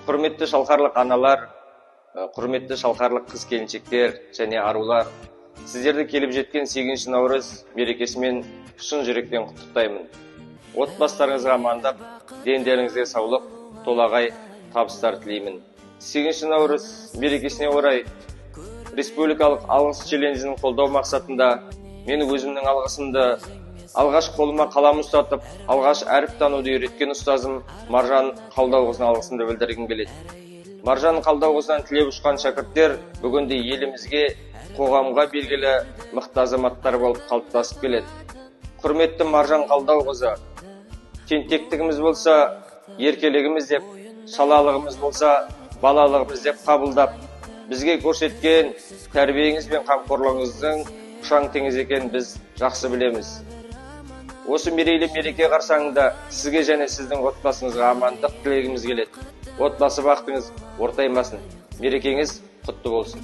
Құрметті шалқарлық аналар, құрметті шалқарлық қыз келіншектер және арулар, сіздерді келіп жеткен 8 наурыз мерекесімен шын жүректен құттықтаймын. Отбасыларыңызға амандық, дендеріңізге саулық, толағай табыстар тілеймін. 8 наурыз мерекесіне орай республикалық алғыс челленджін қолдау мақсатында мен өзімнің алғысымды алғаш қолыма қалам ұстатып, алғаш әріп тануды үйреткен ұстазым Маржан Қалдауқызына алғысымды білдіргім келеді. Маржан Қалдауқызынан тілеп ұшқан шәкірттер бүгінде елімізге, қоғамға белгілі мықты азаматтар болып қалыптасып келеді. Құрметті Маржан Қалдауқызы, тентектігіміз болса еркелігіміз деп, шалалығымыз болса балалығымыз деп қабылдап, бізге көрсеткен тәрбиеңіз бен қамқорлығыңыздың ұшаң теңіз екенін біз жақсы білеміз. Осы мерейлі мереке қарсаңында сізге және сіздің отбасыңызға амандық тілегіміз келеді. Отбасы бақытыңыз ортаймасын. Мерекеңіз құтты болсын.